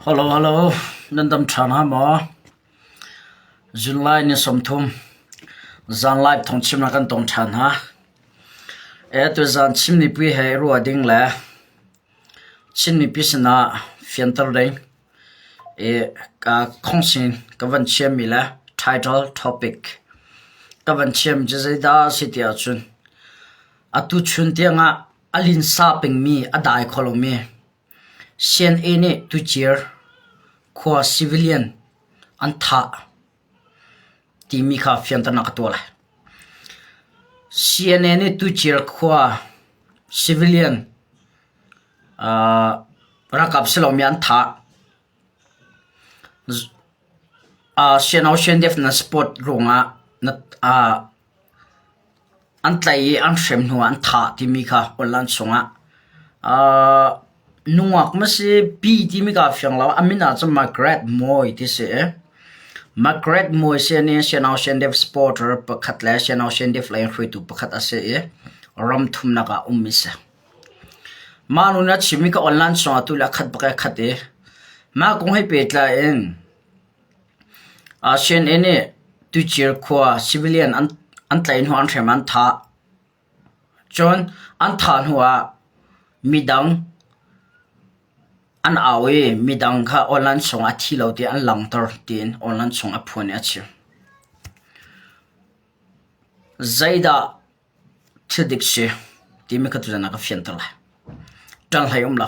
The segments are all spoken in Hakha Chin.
Hello, hello. Nan dam ṭhan ha maw? July ni 30 zan live thawngchimnak kan tong ṭhan ha. E tuzan Chin mipi he i ruah ding le Chin mipi sinah fianter ding i ka khongsin ka van chiammi le title topic ka van chiam cu zeidah a si ti ahcun atu chun tiangah a linsa pengmi a dai kho lomi CNA nih tucir khua civilian an thah timi kha fianternak ka tuah lai. CNA nih tucir khua civilian ralkap si lomi an thah. CNO CNDF na support ruangah an tlaih i an hrem hnuah an thah timi kha online chungah nungak maw si pi timi kaa fiang lo. A min ah cun Margaret Moy ti si. Margaret Moy si nih CNO CNDF supporter pakhat le CNO CNDF lei hruaitu pakhat a si i ram thumnak ah ummi si. Mah nu nih a chimmi ka online chungah tu le a khat bak i a khat i mah kong he pehtlai in CNA nih Tucir khua civilian an tlaih hnu an hrem an thah. Cun an thah hnuah midang an au i midang kha online chungah a thi lo ti an langhter tiin online chung a phuan i a chim. Zeidah Thil dik si timi kha tuzan ah ka fianter lai. Ṭang hlei um lo.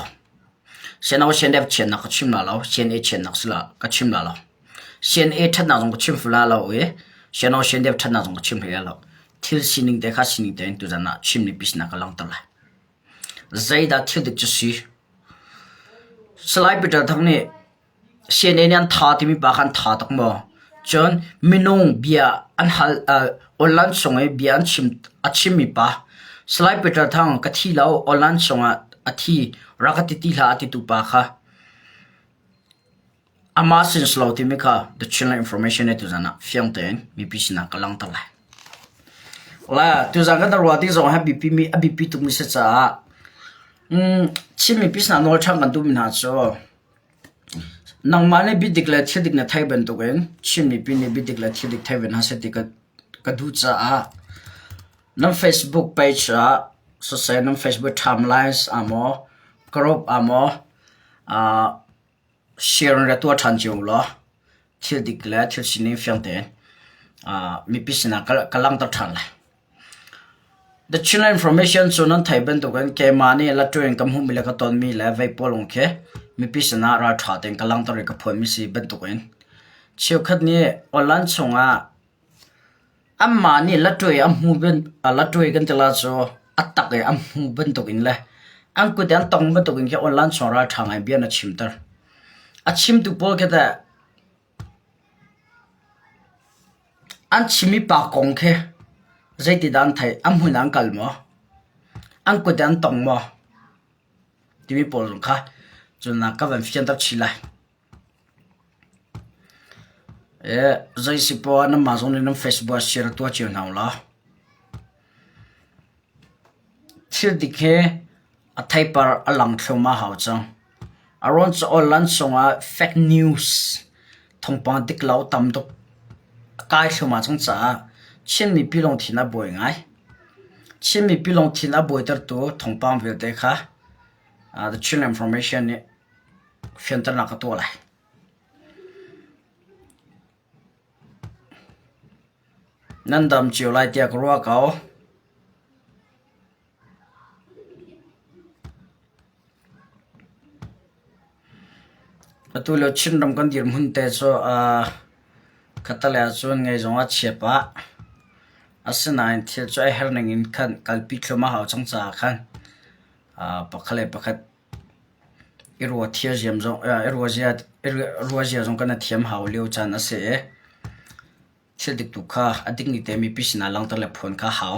CNO CNF chiatnak ka chim la lo. CNA chiatnak si la ka chim la lo. CNA ṭhatnak zong ka chim la lo i CNO CNF ṭhatnak zong ka chim hlei la lo. Thil sining te kha sining tein tuzan ah chim ni pisnak ka langhter lai. Zeidah thil dik cu si? Salai Peter Thang nih CNA nih an tha timi pa kha an tha tuk maw? Cun minung bia an hal online chung i bia an chim a chimmi pa Salai Peter Thang ka thi lo online chungah a thi rak ka ti ti hlah a titu pa kha amah sin si lo timi kha The Chinland Information nih tuzan ah fiang tein mipi sinah ka langhter lai. La tuzan kan ruah ti zong hi biapi mi a biapi tukmi si caah Chin mipi sinah nawl ṭhan kan duhmi hna cu Nangmah nih biadik le thildik na theih bantukin Chin mipi nih biadik le thildik thei ve hna seh ti ka duh caah nan Facebook page ah siseh nan Facebook timelines ah maw group ah maw share in ra tuah ṭhan cio ulaw thil dik le thil sining fiang tein mipi sinah ka langhter ṭhan lai. The Chinland Information cu nan theih bantukin keimah nih latu in ka hmuhmi le ka tonmi le vei pawl lawng khi mipi sinah ralṭha tein ka langhter i ka phuanmi si bantukin cheukhat nih online chungah anmah nih latuai a hmu latuai kan ti la cu a tak i a hmu bantukin le an kut i an tong bantukin khi online chung ralṭha ngai bia na chimter. A chimtu pawl khi teh An chimmi pa kong khi zeitindah an theih? An hmun ah an kal maw? An kut in an tong maw? Timi pawl zong kha cun ka van fianter chih lai. Zei si poah nanmah zong nih nan Facebook ah share tuah cio hna ulaw. Thil dik hi a theipar a lang thluahmah hau cang. A rawn cawl lan chungah fake news thawngpang dik lo tam tuk a kai thluahmah cang caah Chin mipi lungthin a buai ngai. Chin mipi lungthin a buaitertu thawngpang vialte kha The Chin Information nih fianternak a tuah lai. Nan dam cio lai tiah ka ruah ko. Atu lio Chinram kan dirhmun te cu khattelei ahcun ngei zong a chia pah. Asinain thil cu a herh ning in khan kalpi thluahmah a hau cang caah khan pakhat le pakhat i ruahzia zong kan i thiam hau lio caan a si i thil dik tu kha a dikmi te mipi sinah langhter le phuan kha a hau.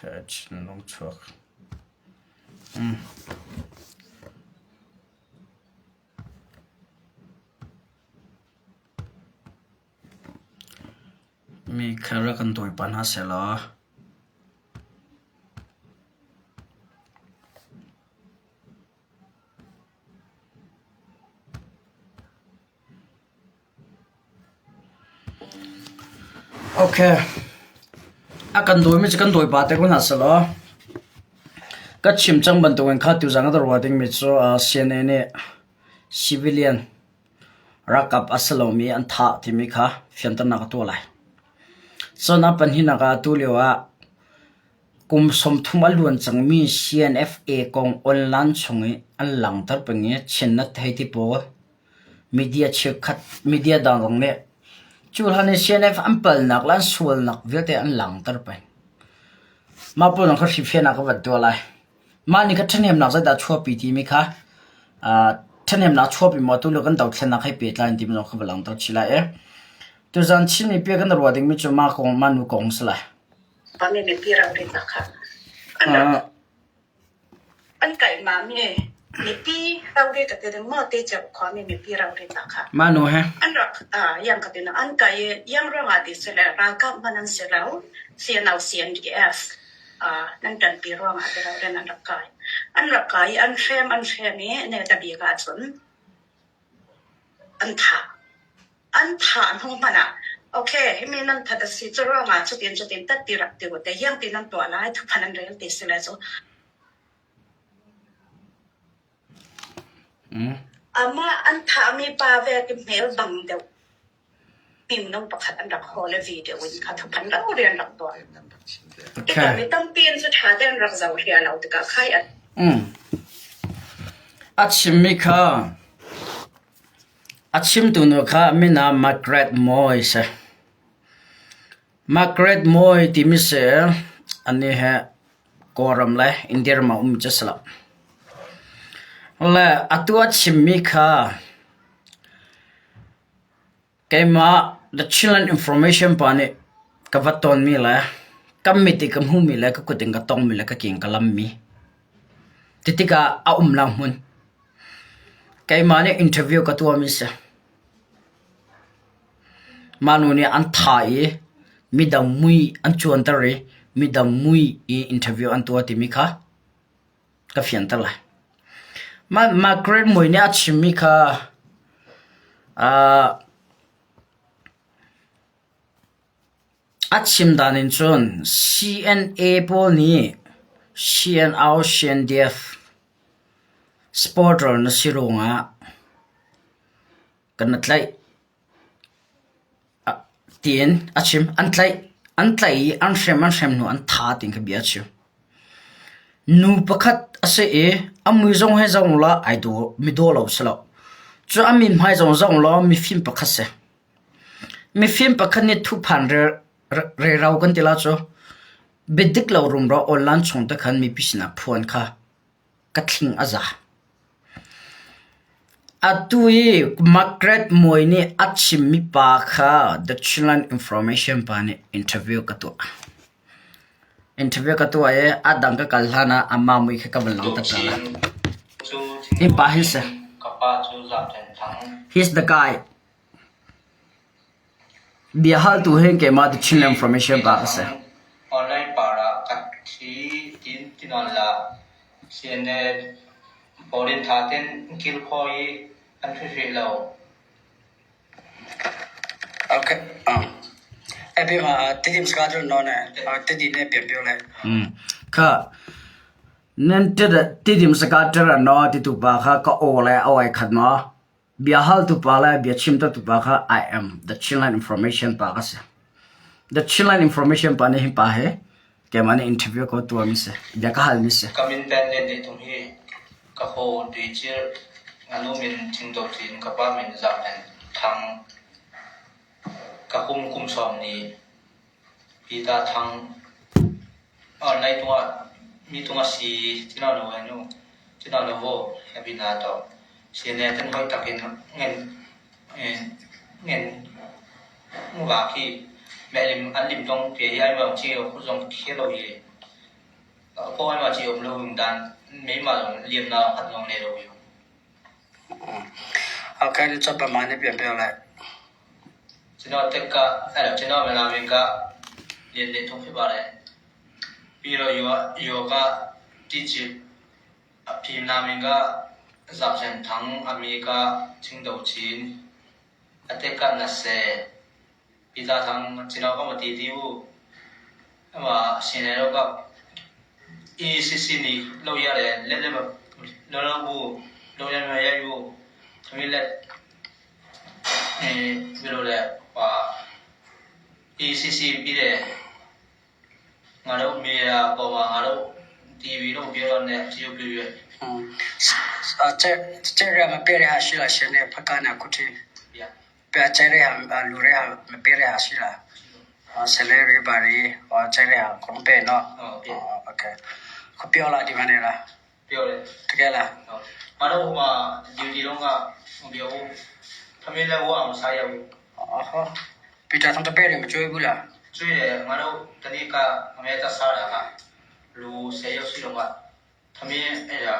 Thinlung chuak. Mi kha rak kan dawi pah hna sehlaw. Okay. A kan dawimi cu kan dawi pah te ko hna sehlaw. Ka chim cang bantukin kha tuzaan ka ruah dingmi cu CNA nih civilian ralkap a si lomi an thah timi kha fianternak a tuah lai. Cun a pahnihnak ah atu lio ah kum 30 a luan cangmi CNFA kong online chung i an langhter peng i Chinnet hei ti pawl media cheukhat media dang zong nih cu hlan i CNF an palnak le an sualnak vialte an langhter peng. Mah pawl zong kha hrifian ah ka van tuah lai. Mah nih kha ṭhahnemnak zeidah a chuahpi timi kha ṭhahnemnak a chuahpi maw tulio kan dothlennak he pehtlai in timi zong kha va langhter chih lai i tuzan Chin mipi kan ruah dingmi cu mah kong mah nu kong si lai. Mah mipi ralrinnak kha an rak an kaihmami mipi ralri ka ti ding maw te cio khuami mipi ralrinnak kha Mah nu he an rak yang ka ti an kai i yang ruangah ti si le ralkap hmanh an si lo CNO CNDF nan ṭanpi ruangah ti lo an rak kai. An rak kai i an hrem an hrem i neta bik ahcun an thah. An thah hnu hmanh ah okay himi nan that a si cu ruangah cutin cutin tat ti rak ti u te hiang ti nan tuah lai thuphan an rel ti si le cu. Amah an thahmi pa ve ki hmel bang deuh Mino pakhat an rak hawl i video in kha thuphan lo rian rak tuah. Tikah mi tampi in cu ṭha tein rak zoh hria lo tikah khai an A chimmi kha a chimtu nu kha min ah Margaret Moy si. Margaret Moy timi si anih hi Kawlram le India ram ah um cu si lo. Le atu a chimmi kha Keimah The Chinland Information pa nih ka va tawnmi le ka mit i ka hmuhmi le ka kut in ka tongmi le ka ke in ka lammi ti tikah a um lo hmun. Keimah nih interview ka tuahmi si. Mah nu nih an thah i midang mui an cuanter i midang mui i interview an tuah timi kha ka fianter lai. Mah Margaret Mui nih a chimmi kha uh, a chim dan in cun CNA pawl nih CNO CNDF supporter na si ruangah kan na tlaih Tiin a chim. An tlaih. An tlaih i an hrem an hrem hnu an tha tiin kha bia a chim. Nu pakhat a si i a mui zong he zong law ai daw, mi daw lo si lo. Cu a min hmai zong zong law mifim pakhat si. Mifim pakhat nih thuphan rero kan ti la cu biadik lo rumro online chung te khan mipi sinah phuan kha ka thling a za. Atu i Margaret Muai nih a chimmi pa kha The Chinland Information pa nih interview ka tuah. Interview ka tuah i a dang ka kal hlan ah amah mui kha ka van langhter ta lai. Hi pa hi si. He's the guy. Biahaltu hi keimah The Chinland Information pa ka si. Online par ah ka thi tin tinawn la CNN bawlin tha ten kil kho i an hrih hrih lo. Okay. Kha nan tidim saka ṭer no titu pa kha ka aw le a oi khat maw? Biahaltu pa le biachimtertu pa kha I am the Chinland Information pa ka si. The Chinland Information pa nih hi pa he keimah nih interview ko tuahmi si. Bia ka halmi si. Ka min pen len dih tung hi ka haw dui cir nganu min thing do tin ka pa min za pen thang ka kum kum sawm ni Peter Thang Online tungah mi tungah si tina lo nu tina lo wo happy na to si ne tan hoi takin ngen ngen wa khi mẹ lim an lim dong ke hi ai wang chi ko zong khi lo ye. Okay, 这不嘛你变表来。嗯，这这个嘛别的还是了，现在不干了，估计。ပြကျတဲ့ဟာလူတွေဟာမပေးတဲ့ဟာရှိလား။ဆလဲရီဘာရီဟောကျတဲ့ဟာကုန်ပဲနော်။โอเค။ခုပြောလာဒီမနေ့လား ပြောတယ် ။တကယ်လား ဟုတ်ငါတို့ဟိုမှာဒီဒီတော့ကမပြောဘူးထမင်းလည်းဝအောင်စားရဘူး ။အော်ဟောပီတာထုံးတပဲတွေမကြွေးဘူးလား ကျွေးတယ်ငါတို့တနေ့ကအမေတစားတာကလူ10ယောက်ရှိတော့ကထမင်းအဲ့ဒါ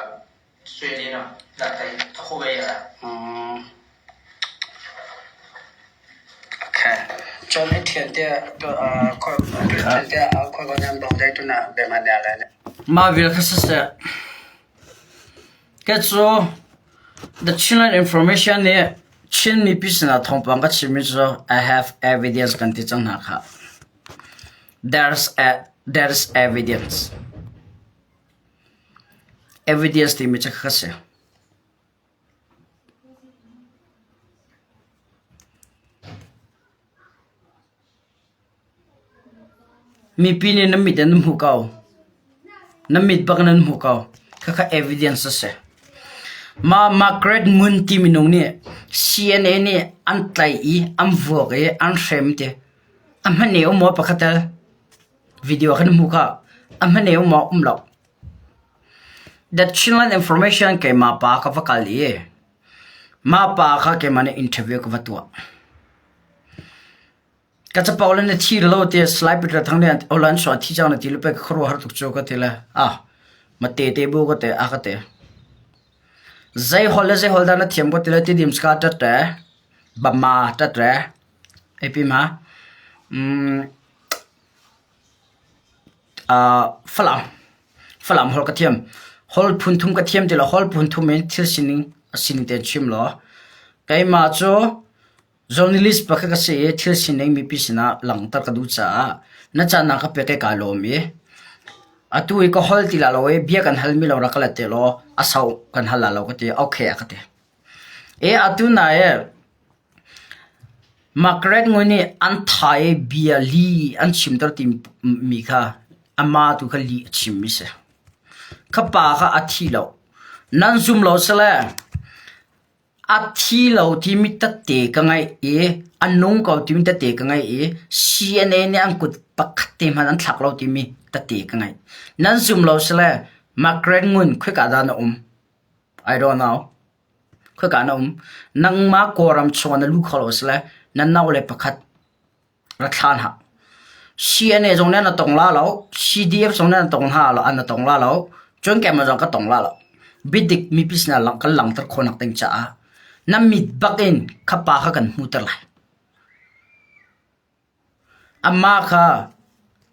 ဆွေးလေးနော်လက်တိုင်းတခုပဲရတာ ။อืมโอเคကျွန်တော်ထင်တဲ့အာခွထင်တဲ့ခွကညံတော့တဲ့တူနာဘယ်မှာလဲလဲ Ma vil kha siseh ka cu The Chinland Information nih Chin mipi sinah thawngpang ka chimmi cu I have evidence kan ti cang hna khah. There's a, there's evidence. Evidence timi cu kha si. Mipi nih nan mit in nan hmuh ko. Nan mit bak in nan hmuh ko. Khakha evidence a si. Mah Margaret Ngun ti minung nih CNA nih an tlaih i an vuak i an hrem ti. A hman e um maw pakhat tel? Video kan hmuh kha. A hman e um maw? Um lo. The Chinland Information keimah pa ka va kal i mah pa kha keimah nih interview ka va tuah. Ka capo le na thi lo ti Salai Peter Thang nih Awlan sua thi cang na ti lu pei ka khuaruahhar tuk cu ka ti le ah ma te te bu ka te a ka te. Zei hol le zei hol dah na thiam ka ti le tidim ska tat te bama tat re epi ma mm uh, Falam Falam hol ka thiam hol phun thum ka thiam ti lo hol phun thum in thil sining a sining te chim law keimah cu Journalist pakhat ka si i thil sining mipi sinah langhter ka duh caah na caan na ka pek i kaa lawm i atu i ka hol ti la lo i bia kan halmi lawng rak ka let te law a sau kan hal la lo ka ti. Okay a ka ti. E atu na e Margaret Ngui nih an tha i bia li an chimter timi kha amah tu kha li a chimmi si. Kha pa kha a thi lo. Nan zum lo sile A thi lo timi tette ka ngeih i a nung ko timi tette ka ngeih i CNA nih an kut pakhat te hmanh an thlak lo timi tette ka ngeih. Nan zum lo sile Margaret Ngun khoika dah na um? I don't know. Khoika na um? Nangmah Kawlram chungah na lu kho lo sile na nau le pakhat Ra thla hna. CNA zong nih an tong la lo, CDF zong nih an tong hna lo, an tong la lo. Cun keimah zong ka tong la lo. Biadik mipi sinah lang kan langhter khawhnak ding caah na mit bak in kha pa kha kan hmuhter lai. Amah kha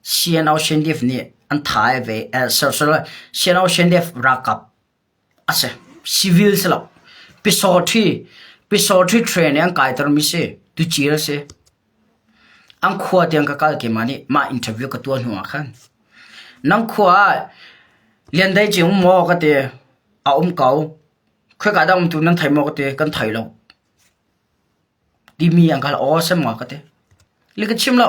CNO CNDF nih an thai ve, eh, sorry, sorry, CNO CNDF ralkap A si. Civil si lo. Pisawṭhi, pisawṭhi train i an kaitermi si. Tucil a si. An khua tiang ka kal keimah nih mah interview ka tuah hnu ah khan. Nan khua ah Liandai Cing um maw ka ti. A um ko. Khoika dah um tu nan thei maw ka ti. Kan thei lo. Timi an ka hal. Aw sem nga ka ti. Li ka chim lo.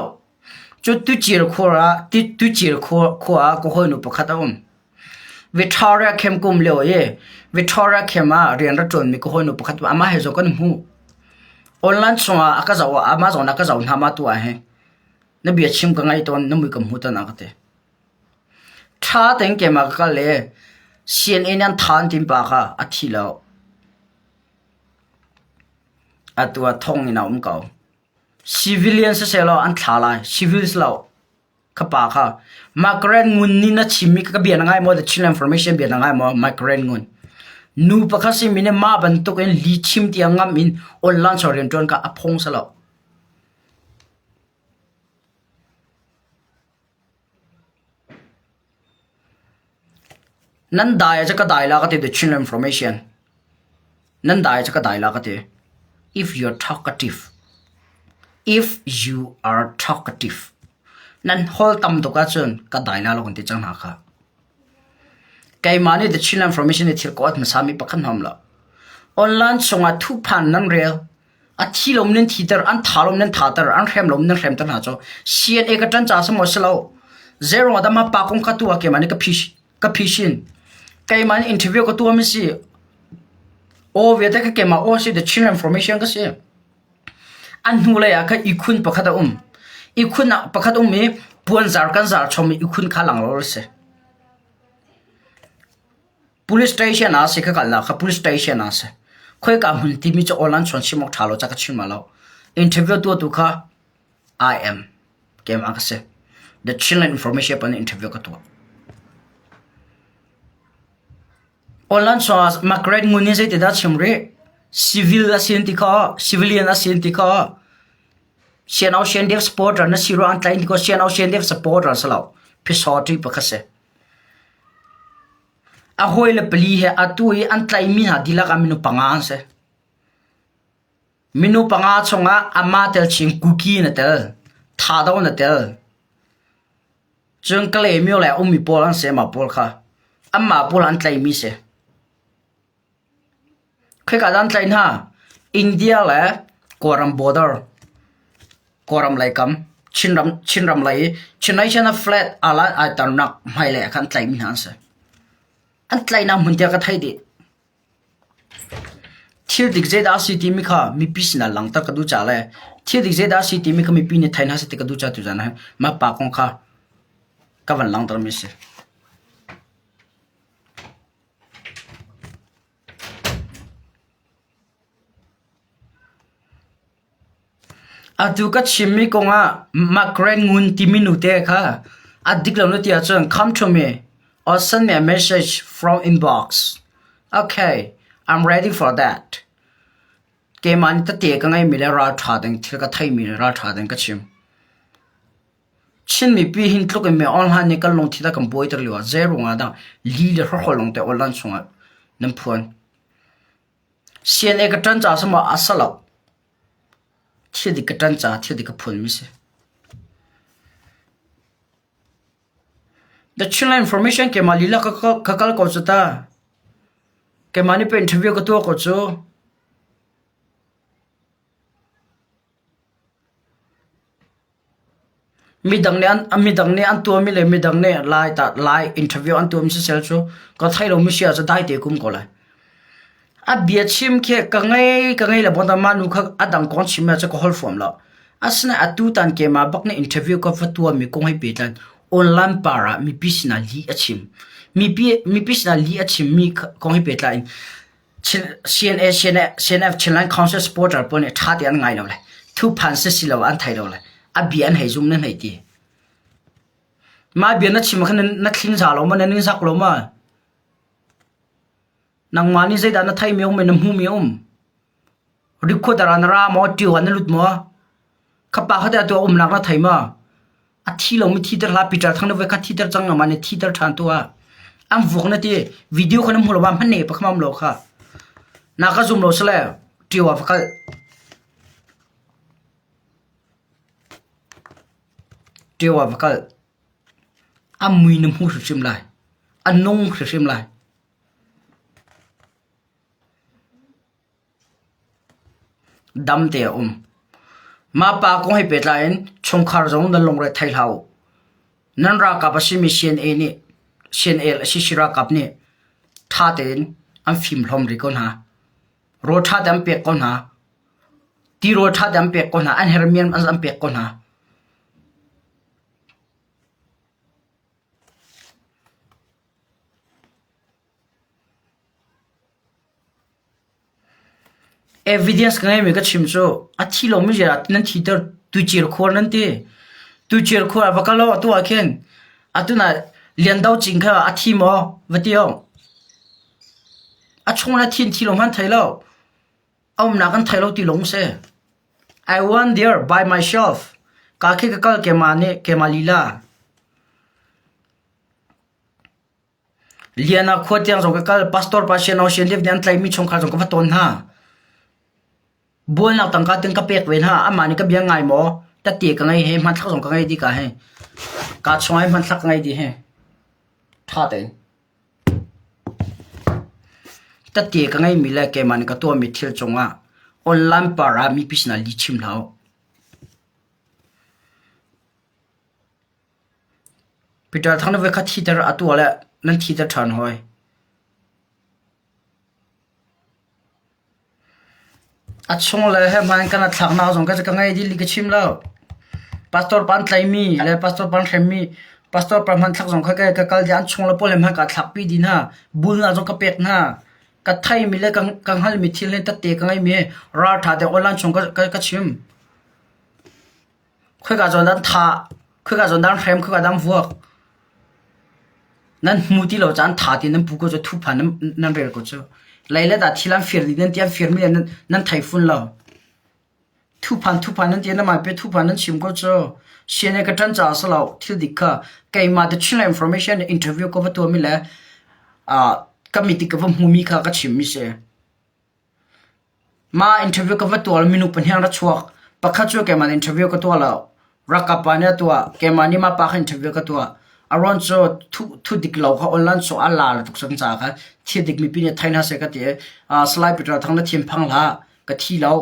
Cu tucil khua ah tucil khua ah ka hawinu pakhat a um. Victoria Camp kum lio i Victoria Camp ah rian ra ṭuanmi ka hawinu pakhat amah he zong kan hmuh. Online chungah a ka zoh ah amah zong nih a ka zoh hna ma tu ah hin na bia chim ka ngaih tawn na mui ka hmu tawn a ka ti. Ṭha tein keimah ka kal i CNN an than tim pa kha a thi lo. Atu ah thong in a um ko. Civilian siseh law an thla lai. Civil si lo. Ka pa kha Margaret Ngun nih na chimmi ka bia na ngai maw? The Chinland Information bia na ngai maw? Margaret Ngun. Nu pakhat simi nih mah bantuk in li chim tiang ngam in online chaw rianṭuan kha a phung si lo. Nan dai ah cun ka dai la ka ti The Chinland Information. Nan dai ah cun ka dai la ka ti. If you are talkative, if you are talkative, nan hol tam tuk ahcun ka dai la lo kan ti cang hna kha. Keimah nih The Chinland Information nih thil ka ot hmasami pakhat hna um lo. Online chungah thuphan nan rel, a thi lomi nan thiter, an tha lomi nan thater, an hrem lomi nan hremter hna cu CNA ka ṭan ca si maw si lo. Zeiruang ah dah mah pa kong kha tu ah keimah nih ka phi ka phishin. Keimah nih interview ka tuahmi si. Aw vialte kha keimah aw si The Chinland Information ka si. An hnulei ah khan ihkhun pakhat a um. Ihkhun ah pakhat um i puanzar kan zar chom i ihkhun kha lang lo a si. Police station ah si ka kalnak kha police station ah si. Khoika hmun timi cu online chuan chim awk ṭha lo ca ka chim lo. Interview tuahtu kha I am keimah ka si. The Chinland Information pan interview ka tuah. Online chungah Margaret Ngun nih zeitindah chim rih? Civil a si ti kha, civilian a si ti kha, CNO CNDF supporter na si ruang an tlaih ti kha CNO CNDF supporter si lo. Phisawṭi pakhat si. A hawile pali he atu i an tlaihmi hna dihlak ah minung panga an si. Minung panga chungah amah tel chin Kuki na tel, Thado na tel, Cun Kalaymyo le a ummi pawl an si mah pawl kha. Anmah pawl an tlaihmi si. Khoika dah an tlaih hna? India le Kawlram border, Kawlram lei kam, Chinram, Chinram lei i Chinlei chan ah flat aa ai tarnak hmailei ah khan an tlaihmi hna an si. An tlaihnak hmun tiah ka theih dih. Thil dik zeidah a si timi kha mipi sinah langhter ka duh caah le thil dik zeidah a si timi kha mipi nih thei hna seh ti ka duh caah tuzaan ah mah pa kong kha ka van langhtermi a si. Atu ka chimmi kongah Margaret Ngun timi nute kha a dik lo na ti ahcun come to me or send me a message from inbox. Okay, I'm ready for that. Keimah nih tete ka ngeimi le ralṭha ding thil ka theimi le ralṭha ding ka chim. Chin mipi hin tluk in mi online nih kan lungthin a kan buaiter lio ah zei ruangah dah li le hrawkhrol lawng te online chungah nan phuan. CNA ka ṭan caah sawm ah a sa lo. Thil dik ka ṭan caah thil dik ka phuanmi si. The Chinland Information keimah lila ka, ka kal ko cu ta. Keimah nih pe interview ka tuah ko cu. Midang nih an midang nih an tuahmi le midang nih lai ta lai interview an tuahmi sisel cu ka thei lomi si ahcun dai te kum ko lai. A bia chim khi ka ngei ka ngei le bon mah nu kha a dang kong chim ahcun ka holh fuam lo. Asinain atu tan keimah bak nih interview ka va tuahmi kong he pehtlai online par ah mipi sinah lih a chim. Mipi mipi sinah lih a chimmi kong he pehtlai in CNA, CNF, Chinland Council supporter pawl nih ṭha tein an ngai lo le thuphan si si lo an thei lo le a bia an hei zum nan hei ti. Mah bia na chim khan na thlin za lo ma na ning zak lo ma? Nangmah nih zeidah na theimi um na hmumi um? Rikhuat ah na ra maw, ṭio ah na lut maw? Khapa kha teh atu umnak na thei maw? A thi lomi thiter hlah Peter Thang na voi khat thiter cang ngamah nih thiter ṭhan tuah. An vuak na ti video kha na hmu lo ma hman ne pa khamam lo kha. Na ka zum lo sale ṭio ah va kal. Ṭio ah va kal. A mui na hmu hrimhrim lai. A nung hrimhrim lai. Damte a um. Mah pa kong he pehtlai in chungkhar zong nan lungre thei hlah u. Nan ralkap a simi CNA nih CNA le CC ralkap nih ṭha tein an fimhlawm rih ko hna. Rawl ṭha tein an pek ko hna. Tirawl ṭha tein an pek ko hna. An herhmi an pek ko hna. Evidence ka ngeimi ka chim cu a thi lomi ziah nan thiter tuicir khuar nan ti. Tucir khua va kal aw atu ah khin atu na Lian Do Cing kha a thi maw va ti aw. A chung le thin thi lo hmanh thei lo. A umnak an thei lo ti lung si. I went there by myself. Ka khi ka kal keimah nih keimah lila. Lian ah khua tiang zong ka kal. Pastor pa Sian Sian Liv nih an tlaihmi chungkhar zong ka va tawn hna. Bualnak tangka ting ka pek ve hna. Amah nih ka bia ngai maw? Tette ka ngei he, hmanthlak zong ka ngei dih ka he. Ka chung ah hmanthlak ka ngei dih he. Ṭha tein. Tette ka ngeimi le keimah nih ka tuahmi thil cungah online par ah mipi sinah lih chim hlah u. Peter Thang na voikhat thiter a tuah le nan thiter ṭhan hawi. A chung le he hmaan kan thlaknak zong ka ka ngei dih li ka chim lo. Pastor pa an tlaimi le pastor pa an hremmi pastor pa hmanthlak zong kha ka kal dih an chung le pawl he hmaan kaa thlakpi dih hna. Bulnak zong ka pek hna. Ka theimi le ka ka hngalhmi thil le tette ka ngeimi ralṭha te online chung ka ka chim. Khoika zawn dah an thah, khoika zawn dah an hrem, khoika dah an vuak. Nan hmu ti lo caan tha ti nan pu ko cu thuphan nan, nan rel ko cu. Lei le dah thil an fir dih nan ti an firmi le nan, nan thei fun lo. Thuphan thuphan nan ti na mai pe thuphan nan chim ko cu. CNA ka ṭan caah si lo thil dik kha keimah the Chinland information interview ka va tuahmi le uh, ka mit i ka va hmumi kha ka chimmi si. Mah interview ka va tuah minung pahnih an ra chuak. Pakhat cu keimah nih interview ka tuah lo. Ralkap pa nih a tuah. Keimah nih mah pa kha interview ka tuah. A ruang cu thu dik lo kha online cu a lar tuk cang caah kha thil dik mipi nih thei hna seh ka ti i Salai Peter Thang na thinphang hlah. Ka thi lo.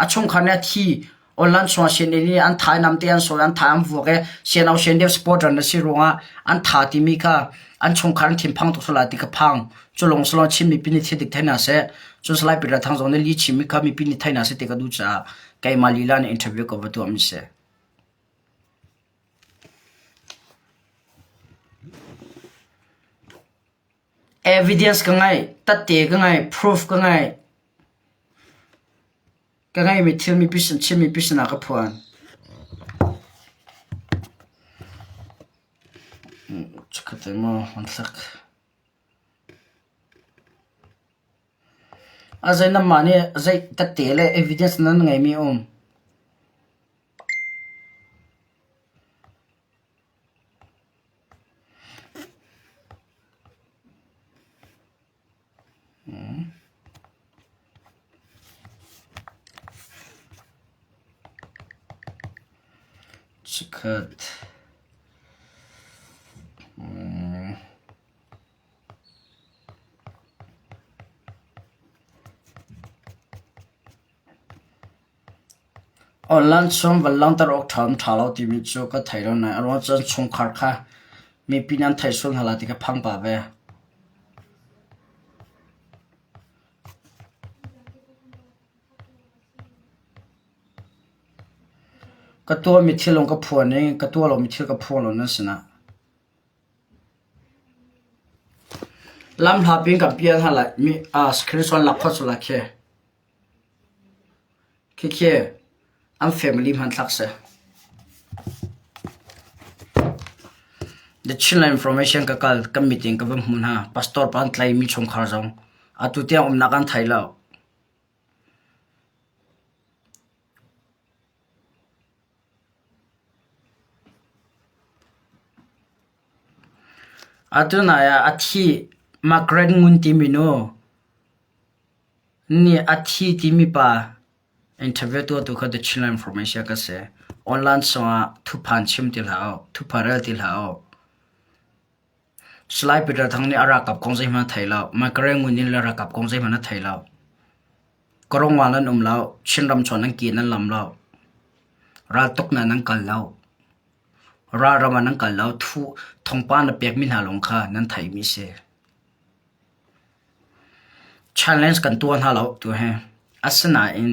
A chungkhar nih a thi. Online chungah CNA nih an tha in namte an sawi, an tha an vuak i CNO CNDF supporter na si ruangah an tha timi kha an chungkhar an thinphang tuk sual ti ka phang. Cu lawng si lawng Chin mipi nih thil dik thei hna seh. Cun Salai Peter Thang zong nih li chimmi kha mipi nih thei hna seh ti ka duh caah keimah lila nih interview ka va tuahmi si. Evidence ka ngei, tatte ka ngei, proof ka ngei. Ka ngeihmi thil mipi sin Chin mipi sinah ka phuan. Chikkhat te maw hmanthlak. A zei nanmah nih zei tette le evidence nan ngeimi um? Chikkhat. Online chung van langhter awk ṭha ṭha lo timi cu ka thei lo nain a ruang cun chungkhar kha mipi nih an theih sual hna lai ti ka phang pah ve. Ka tuahmi thil lawng ka phuan i ka tuah lomi thil ka phuang lo nan sinah. Lamhla pin kan pial hna lai. Mi, ah, screenshot lak khawh cu lai khi. Khikhi an family hmanthlak si. The Chinland Information ka kal kan meeting ka va hmu hna. Pastor pa an tlaimi chungkhar zong atu tiang umnak an thei lo. Atu nai ah a thi Margaret Ngun timi nu Nih a thi timi pa interview tuahtu kha The Chinland Information ka si. Online chungah thuphan chim ti hlah u, thuphan rel ti hlah u. Salai Peter Thang nih a ralkap kong zeihmanh a thei lo. Migrant ngun in le ralkap kong zeihmanh a thei lo. Korongwal nan um lo. Chinram chuan nan ke nan lam lo. Raltuknak nan kal lo. Ralram ah nan kal lo. Thu thawngpang na pekmi hna lawng kha nan theihmi si. Challenge kan tuah hna lo tu hi. Asinain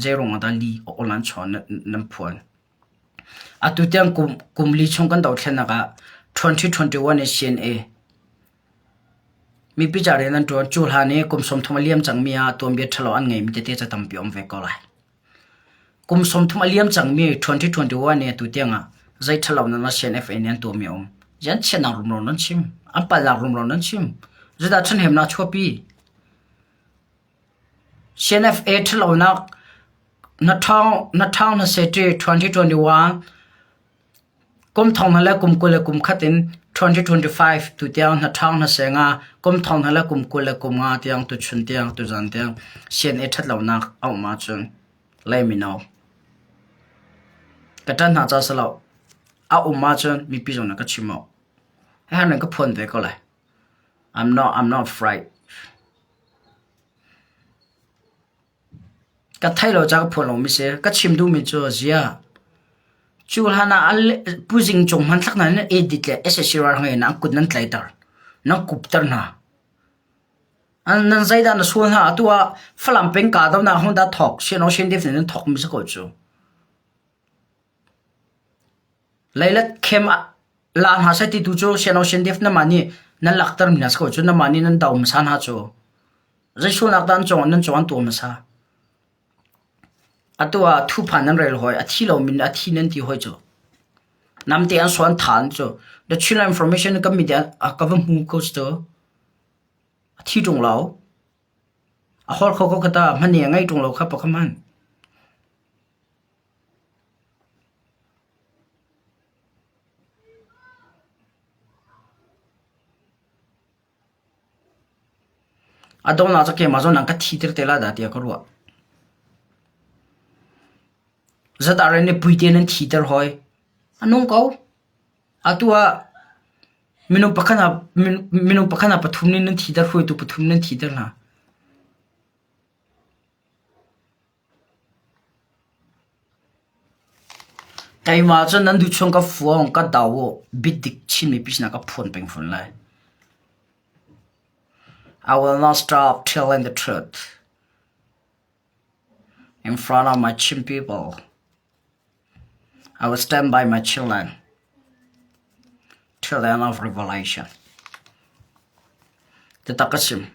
zeiruang ah dah li online chuah nan phuan? Atu tiang kum, kum li chung kan dothlennak ah 2021 i CNA mipi ca rian an ṭuan. Cu hlan i kum 30 a liam cangmi ah tuanbia ṭhalo an ngeimi tete ca tampi um ve ko lai. Kum 30 a liam cangmi 2021 i atu tiang ah. Zei ṭhalo nan ma CNFA nih an tuahmi a um. Zian chiatnak rumro nan chim. An palhnak rumro nan chim. Zeidah ṭhahnemnak chuahpi? CNFA ṭhalonak na ṭhawng na ṭhawng na seti 2021 kum thong hna le kum 20 le kum khat in 2025 tu tiang na ṭhawng na se nga kum thong hna le kum 20 le kum nga tiang tuchun tiang tuzan tiang CNA ṭhatlonak a um ahcun let me know. Ka ṭan hna ca si lo. A um ahcun mipi zong na ka chim awk. Hi nan ka phuan ve ko lai. I'm not I'm not afraid. Ka thei lo ca ka phuan lomi si. Ka chim duhmi cu zia. Cu hlan ah Pu Zing Cung hmanthlak hna nan edit le SAC ralhrang in an kut nan tlaiter. Nan kupter hna. Nan zeidah na sual hna? Atu ah Falam peng kahdohnak hung dah thawk? Siano Shendif nih nan thawkmi si ko cu. Leilet khem la hna seh ti tu cu Siano Shendif namah nih nan laktermi hna si ko cu. Namah nih nan do hmasa hna cu. Zei sualnak dah nan cung nan cung an tuah hmasa? Atu ah thuphan nan rel hoi, a thi lomi a thi nan ti hoi cu. Namte an suan than cu. The Chinland Information kan media ka va hmu ko cu. A thi ṭung lo. A hor kho ko kha ta hmani a ngei ṭung lo kha pakhat hmanh. A donghnak cu keimah zawn an ka thi tir te lai dah tiah ka ruah. Zatah nih puite nan thi ter hoi. A nung ko. Atu ah minung pakhat ah minung pakhat ah pathum nih nan thi ter hruaitu pathum nan thi ter hna. Keimah cu nan duh chung ka fuang ka do u biadik Chin mipi sinah ka phuan peng fawn lai. I will not stop telling the truth in front of my Chin people. I will stand by my children till the end of revelation. Tatak ka chim.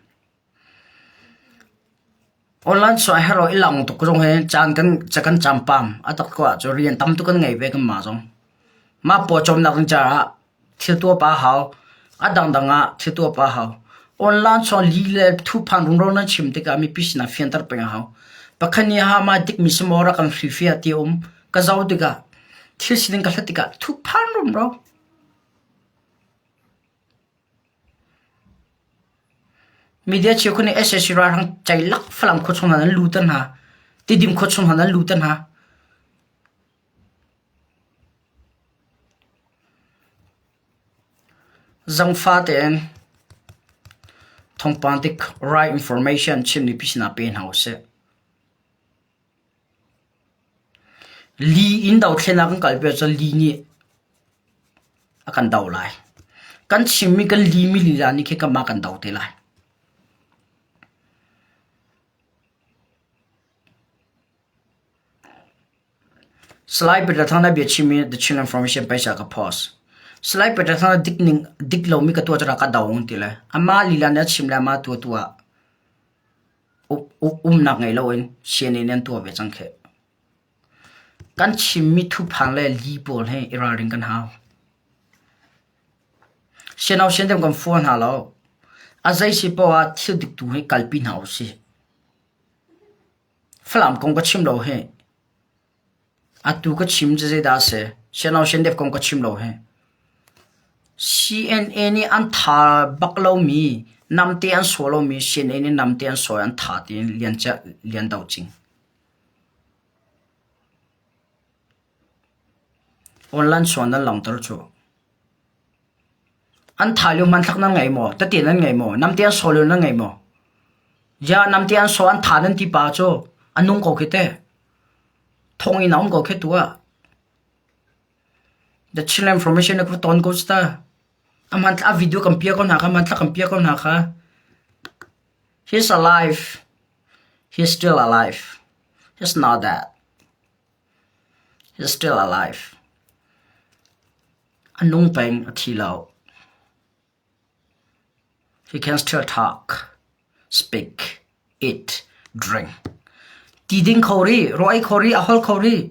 Online chuah herh lo i lang tuk zong hi caan kan ca kan cam pam. A tak ko ahcun rian tam tuk kan ngei ve kanmah zong. Mah pawcawmnak ding caah thil tuah pa hau. A dangdang ah thil tuah pa hau. Online chuah li le thuphan rumro nan chim tikah mipi sinah fianter peng a hau. Pakhat nih ha mah dikmi si maw rak kan hrihfiah ti a um. Ka zoh tikah thil sining ka hlat tikah thuphan rumro. Media cheukhat nih sac ralhrang ceilak Falam khuachung hna nan lut hna. Tidim khuachung hna nan lut hna. Zangfa tein thawngpang dik right information chim mipi sinah pe hna usih. Li in dothlennak kan kalpi ahcun li nih a kan do lai. Kan chimmi kan limi lila nih khi kanmah kan do te lai. Salai Peter Thang na bia chimmi The Chin Information paisa ka post. Salai Peter Thang na dik ning dik lomi ka tuah cu ka do ti le amah lila nih a chim le amah tu tu ah Umnak ngei loin sianginn an tuah ve cang kheh. Kan chimmi thuphang le li pawl hi i ralring kan hau. Siano sian kan fual hna lo. A zei si poah ah thil dik tu hi kalpi hna usih. Falam kong ka chim lo hi. Atu ka chim cu zeidah a si? Siano siandep kong ka chim lo hi. CNA nih an tha bak lomi, namte an saw lomi CNA nih namte an sawi an tha tiin Lian Lian Do Cing. Online suan nan langter cu. An tha lio hmanthlak nan ngei maw? Tete nan ngei maw? Namte an saw lio nan ngei maw? Ya namte an saw an tha nan ti pa cu a nung ko khi te. Thong in a um ko khi tu ah. The Chin Information na ka ton ko ta. A hmanthlak a video kan pia ko hna kha hmanthlak kan pia ko hna kha. He's alive. He's still alive. He's not dead. He's still alive. A nung peng a thi lo. He can still talk, speak, eat, drink. Ti ding kho rih, raw ei kho rih, a holh kho rih.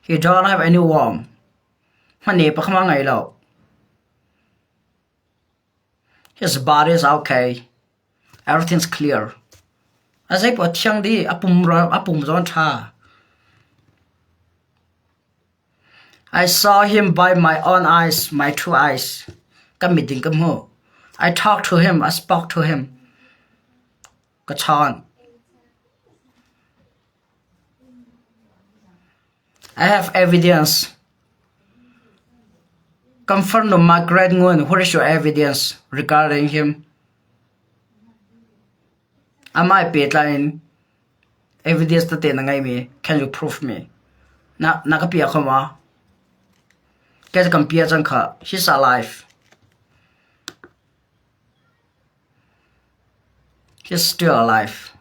He don't have any worm. Hmane pakhat ngei lo. His body is okay. Everything's clear. A zei poah thiang dih. A pum a pum zong a ṭha. I saw him by my own eyes, my two eyes. Ka mit in ka hmuh. I talked to him, I spoke to him. Ka chawn. I have evidence. Confirm to Margaret Nguyen, what is your evidence regarding him? Amah pehtlai in evidence tete na ngeimi can you prove me? Na, na ka pia kho ma? Kei kan pia cang kha. He's alive. He's still alive.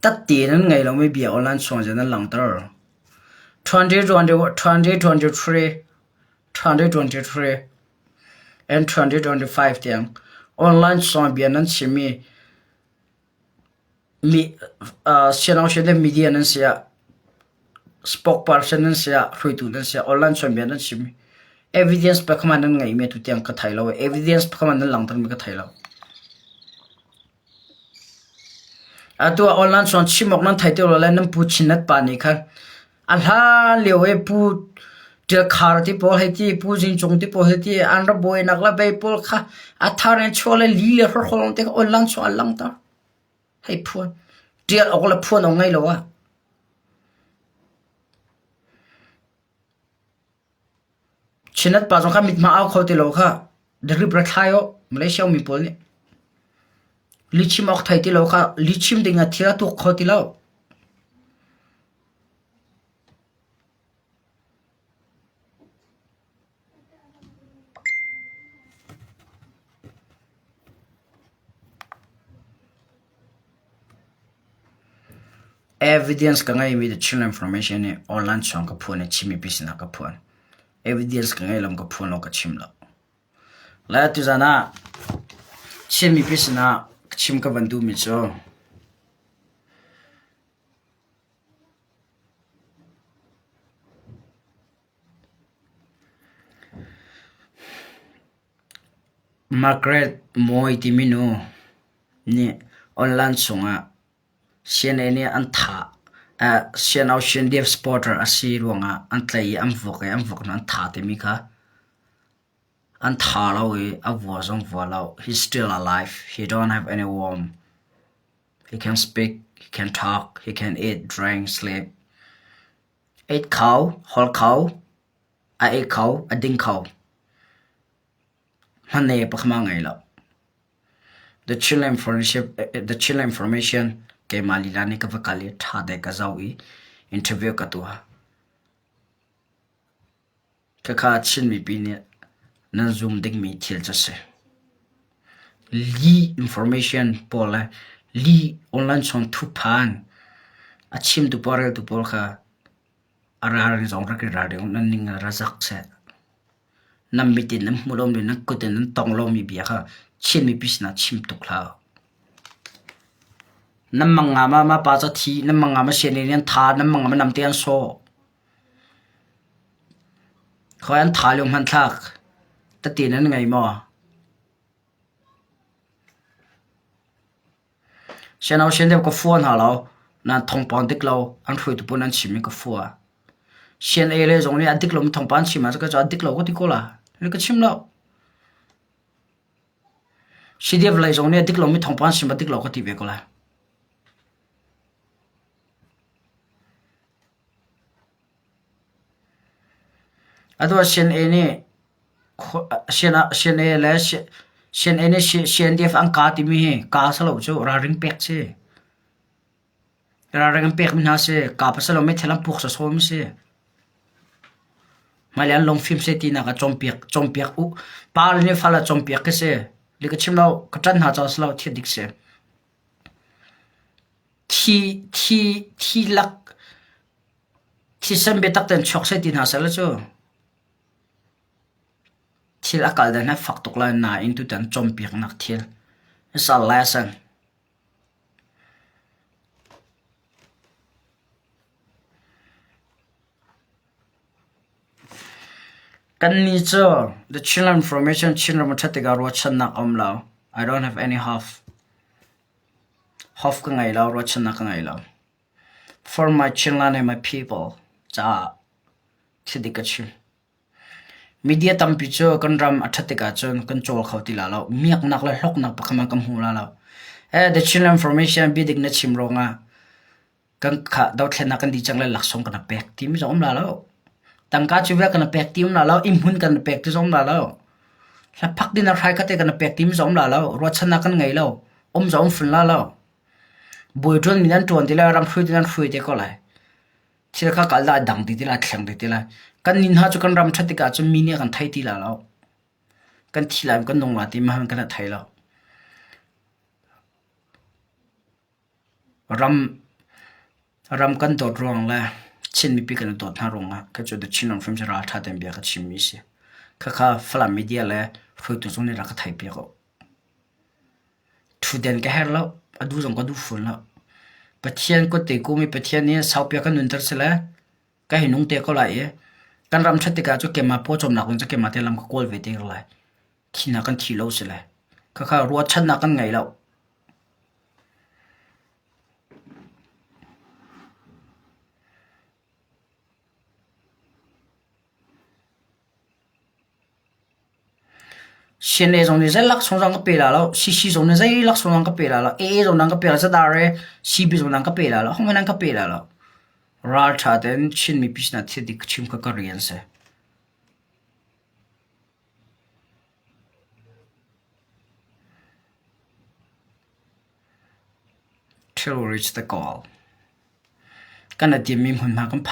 Tatti nan ngei lomi bia online chung in nan langhter. 2023, 2023 and 2025 tiang online chung bia nan chimmi Mi sianangsian le media nan si ah spokesperson nan si ah hruaitu nan si ah online chawnbia nan chim. Evidence pakhat nan ngeihmi atu tiang ka thei lo. Evidence pakhat nan langhtermi ka thei lo. Atu ah online chawn chim awk nan thei ti lo le nan pu Chinnet pa nih khan a hlan lio i pu Ṭial Khar ti pawl hei ti, Pu Zing Cung ti pawl hei ti, an ra buainak le bei pawl kha a thar in chuah le li le hrawhrawl te kha online chung an langhter. Hei phuan. Ṭial awk le phuan awk ngei lo ah. Chinat pa zong kha mithma au kho ti lo kha drip ra thlai aw Malaysia mi pawl nih lichim awk thei ti lo kha lichim ding ah thil a tuak kho ti lo. Evidence ka ngeimi the Chin Information nih online chung ka phuan i Chin mipi sinah ka phuan. Evidence ka ngei lo ka phuan lo ka chim lo. Le tuzan ah Chin mipi sinah chim ka van duhmi cu Margaret Moy timi nu nih online chungah CNA nih an thah. CNO CNDF supporter a si ruangah an tlaih i an vuak i an vuak hnu an thah timi kha an tha lo i a vua zong vua lo. He's still alive. He don't have any worm. He can speak, he can talk, he can eat, drink, sleep. Eat kho, holh kho, a ei kho, a ding kho. Hmane pakhat ngei lo. The Chinland The Chinland Information keimah lila nih ka va kal i ṭha te ka zoh i interview ka tuah. Khakha Chin mipi nih nan zum dingmi thil cu a si. Lih information pawl le lih online chung thuphan a chimtu pawl reltu pawl kha a ralring zong rak i ralring u, nan ning ra zak seh. Nan mit in nan hmu lomi, nan kut in nan tong lomi bia kha Chin mipi sinah chim tuk hlah u. Nan mang nga ma ma pa ca thi, nan mang nga ma sian in an tha, nan mang nga ma namte an sawh. Khoi an tha lio hmanthlak tete nan ngei maw? Siano sian deuh ka fua hna lo. Nan thawngpang dik lo an hruaitu pawl nan chim i ka fua. Sian A le zong nih a dik lomi thawngpang an chim ahcun ka cu a dik lo ka ti ko la. Ka chim lo. CDF lei zong nih a dik lomi thawngpang an chim a dik lo ka ti ve ko lai. Atu ah CNA nih CNA le CNA nih CNDF an kaa timi hi kaa si lo cu ralring pek si. Ralring an pekmi hna si. Kaa pasal lo meithal an puak sawsawmi si. Hmailei an lungfim seh tinak ah cawnpiak cawnpiak u. Pa le nih fale cawnpiak khi si. Li ka chim lo, ka ṭanh hna caah si lo, thil dik si. Thi thi thi lak thisen biatak tein chuak seh ti hna seh law cu. Thil a kal dan hi fak tuk lai nain tutan cawnpiaknak thil is a lesson. Kannih cu The Chinland Information Chinram a ṭhat tikah ruahchannak a um lo. I don't have any hope. Hope ka ngei lo, ruahchannak ka ngei lo. For my Chinland and my people caah thil dik ka chim. Media tampi cu kan ram a ṭhat tikah cun kan cawl kho ti la lo. Miaknak le hlawknak pakhat hmanh kan hmu la lo. Eh, The Chinland Information biadik na chim ruangah kan kha dothlennak kan dih cang le laksawng kan pek timi zong um la lo. Tangka cu vial kan pek ti um la lo. Inn hmun kan pek ti zong um la lo. Hlaphak din hrai kate kan pek timi zong um la lo. Ruahchannak kan ngei lo. Um zong um fun la lo. Bawi ṭuan mi nan ṭuan ti lai, ram hrui ti nan hrui te ko lai. Thil kha kal dah dang ti ti lai, thleng ti ti lai. Kan nin hna cu kan ram ṭhat tikah cun mi nih a kan thei ti la lo. Kan thi lai kan nung la ti ma kan thei lo. Ram ram kan dawt ruang le Chin mipi kan i dawt hna ruangah kei cu The Chin Ram cu ralṭha tein bia ka chimmi a si. Khakha Falam media le hruaitu zong nih rak ka theihpiak u. Ṭhutden ka herh lo, a duh zong ka duh fawn lo. Pathian kut te kum i Pathian nih saupi a kan nunter sile ka hi nung te ko lai i kan ram ṭhat tikah cu keimah pawcawmnak zong cu keimah te lam ka kawl ve te ko lai. Thihnak kan thi lo sile. Khakha ruahchannak kan ngei lo. CNA zong nih zei laksawng zong ka pe la lo, CC zong nih zei laksawng zong ka pe la lo, AA zong nan ka pe la, ZRA, CB zong nan ka pe la lo, hohmanh nan ka pe la lo. Ralṭha tein Chin mipi sinah thil dik chim kha ka rian si. Till we reach the goal. Kan a timmi hmunhma kan phan.